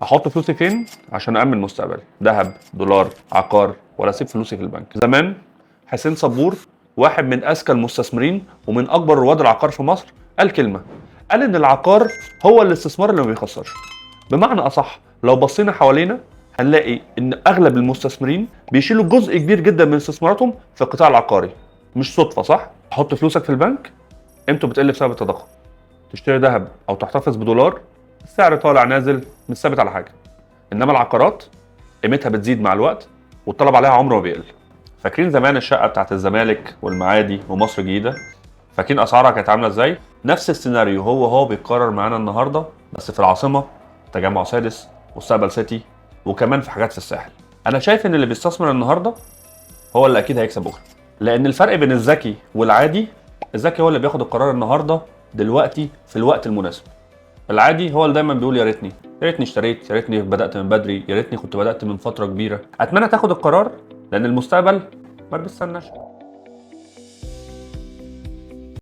احط فلوسي فين عشان امن مستقبلي؟ ذهب، دولار، عقار، ولا اسيب فلوسي في البنك؟ زمان حسين صبور، واحد من اذكى المستثمرين ومن اكبر رواد العقار في مصر، قال كلمة، قال ان العقار هو الاستثمار اللي ما بيخسرش. بمعنى اصح، لو بصينا حوالينا هنلاقي ان اغلب المستثمرين بيشيلوا جزء كبير جدا من استثماراتهم في القطاع العقاري. مش صدفة، صح؟ حط فلوسك في البنك قيمته بتقل بسبب التضخم. تشتري ذهب او تحتفظ بدولار، السعر طالع نازل، مش ثابت على حاجة. انما العقارات قيمتها بتزيد مع الوقت والطلب عليها عمره ما بيقل. فاكرين زمان الشقة بتاعت الزمالك والمعادي ومصر الجديدة؟ فاكرين اسعارها كانت عامله ازاي؟ نفس السيناريو هو هو بيتكرر معانا النهارده، بس في العاصمة، تجمع سادس، مستقبل سيتي، وكمان في حاجات في الساحل. انا شايف ان اللي بيستثمر النهارده هو اللي اكيد هيكسب بكره، لان الفرق بين الذكي والعادي، الذكي هو اللي بياخد القرار النهارده دلوقتي في الوقت المناسب. العادي هو اللي دايما بيقول يا ريتني، يا ريتني اشتريت، يا ريتني بدات من بدري، يا ريتني كنت بدات من فترة كبيرة. اتمنى تاخد القرار، لان المستقبل ما بيستناش.